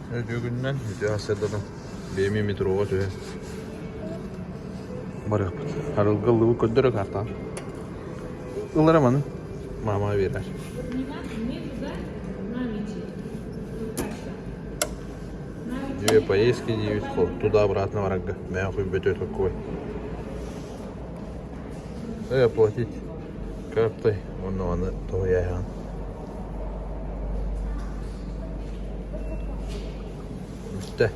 Үтүө күнүнэн, үтүө сарсыарданан биэми метроҕа түһэн барыахпыт. Арылгы ыллыбыт көрдөрө картаҕа. Ылара маны маама биэрэр. Две поездки диэбит туда-обратно барарга. Мэ хуйбөтө такой. Э, оплатить картой уонна аны тоһуйааһын. Бүттэ.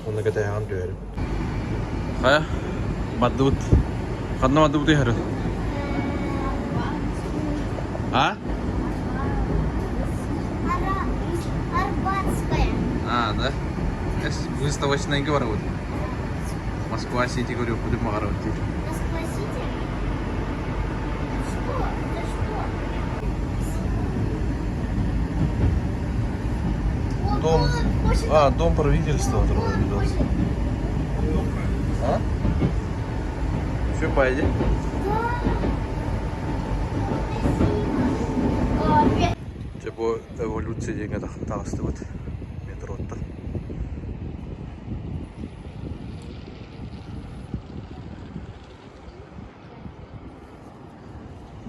Онно кэтэһэҕин түһэрим. Хайа, бардыбыт. Ханна бардыбыт иһэрин? А? Арбатская. А, да? Выставочныйга барабыт. Москва-Сити көрүөхпүтүн баҕарабыт дии. Москва-Сити? Что? Это что? Дом. А, дом правительства ведет. А? Все, пойди. Дьэ бу эволюция диэҥҥэ таҕыстыбыт метроттан.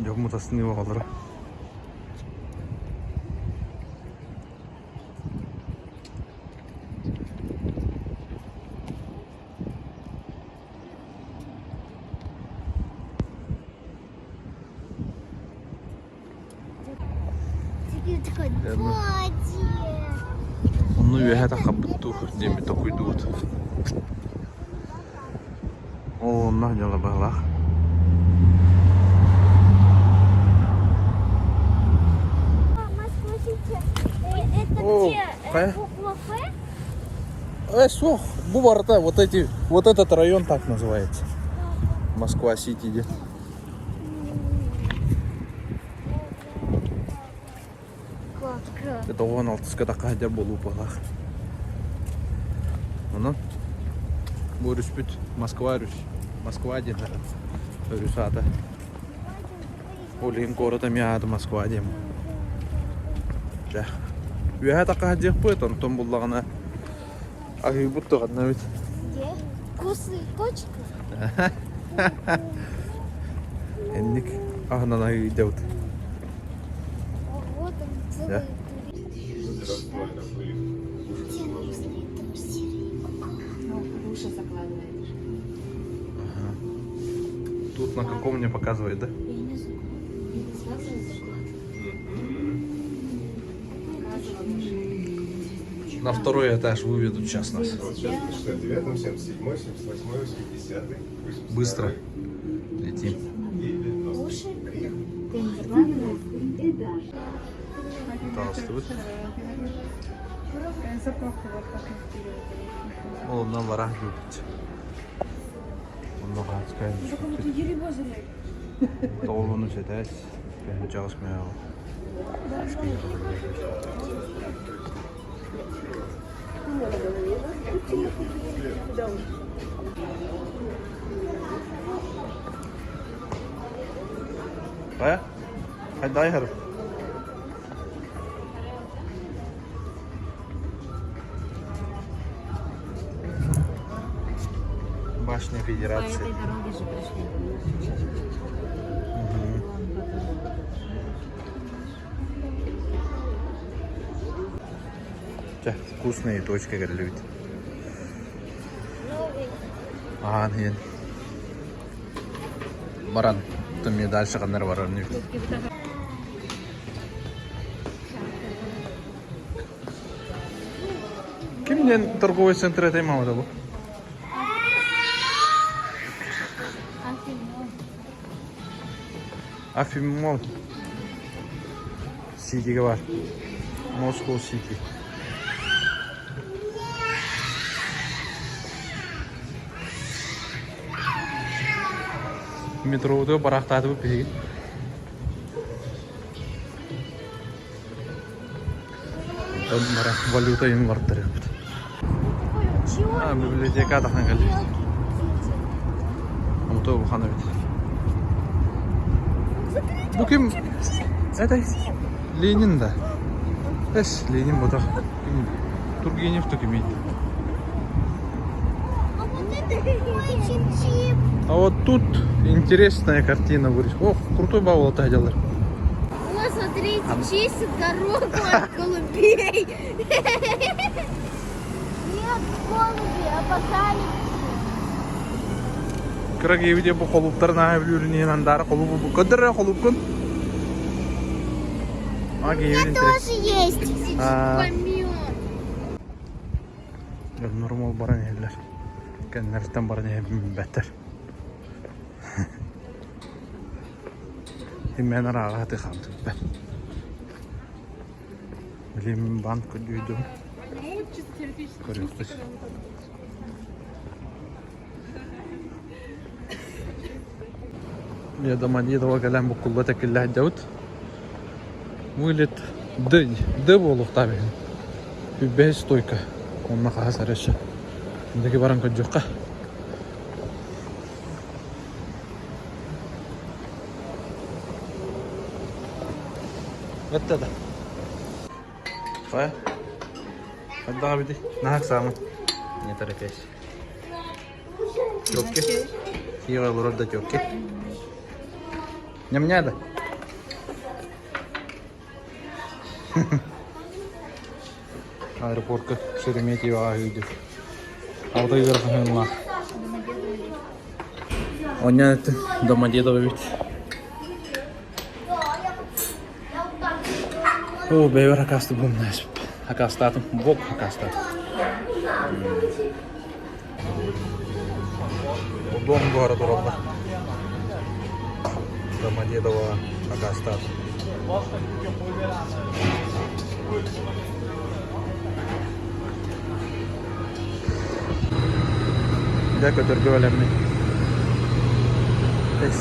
Дьоммут астыныы оҕолоро. Онно үөһэ таххаппыт дуу диэммит толкуйдуубут. Ол онно дьыала быһыылаах. Это О, где? хайа? Буква Ф? Суох, бу барыта вот эти, вот этот район так называется. Москва-Сити диэн. Как? Это он алтыска такка сылдьар буолуу быһыылаах. Онон бу өрүспүт Москва өрүс. Москва диэн өрүс аата. Ол иһин куорат эмиэ аата Москва диэн. Дьэ, үөһэ такка сылдьыахпыт, онтон буллаҕына аһыыбыт туҕанна эбит. Где? Вкусная точка? Инник аһынан аһыйдабыт. Вот он Да. целый Ну, уши закладывает. Ага. Тут на каком мне показывает, да? Я не закладываю. Не сразу закладывает. Показывала. На второй этаж выведут сейчас нас. Вот сейчас на 69-м, 77-й, 78-й, 80-й, 82-й Быстро летим. и 90-й. Уши. Приехали. Ты не закладываешь? Здравствуйте. Заправка вот так вперед. Ол онно лара любит. Онно хаацкай. Тоҕуһуну сэтээс, чаҕыс мээҕэ. Хайа? Хайдай харып. Башня По Федерации. этой дороге же пришли. Мгм. Чэ, вкусные точка кэллибит. Новый. Аан иһин. Баран, мне дальше ханнар барар Ким диэн торговый центр этэй маамата бу? Афимол. Ситигэ бар. Moscow City. Метрода барахтаатыбыт биһиги. Онтон бара валюта иһин барыттарыахпыт. Такой А, библиотека тахан кэллибит. Омуту улахан эбит. Бу ким? Это Ленин да. Эс, Ленин ботах. Ким? Тургенев кимий? А вот это очень чип. А вот тут интересная картина вырез. Ох, крутой бабла делар. Вот, смотрите, чистят дорогу от голубей. Нет, голуби, апокалипсис. Кыра киһи бу холуптар наһаа бүлүүрүн андаара холубу көдөрө холупкун. А У меня тоже есть. А. Помет. Нормал баран иһэллэр. Кэннэриттэн баран иһэбэттэр. Иммэн арааҕа сатыы хаамтыбыт. Билим банк көрдүүдүм. Көрүөхпүт. Я Домодедово кэлэн буккулла тэкиллэ сылдьабыт. Вылет Д, Д буолуохтаах эбит. Үбэһис стойка. Онно хаһас эрэ өссө. Инники баран көрдүөххэ. Өттө да. Хайа? Хайдаҕа бити? Наһаа ыксаамын. Не торопясь. Тёпки. Киеве олорор да тёпки. Ням да? Аэропортка Шереметьево үйдү. Алда ыарахан Оня Домодедово бит. О, бэйбэр хакасты бумнайс. Хакастаатым, бок хакастаатым. Дом города тураллар. Домодедово хакастаатым. Дьэ көтөргө бэлэммин. Эс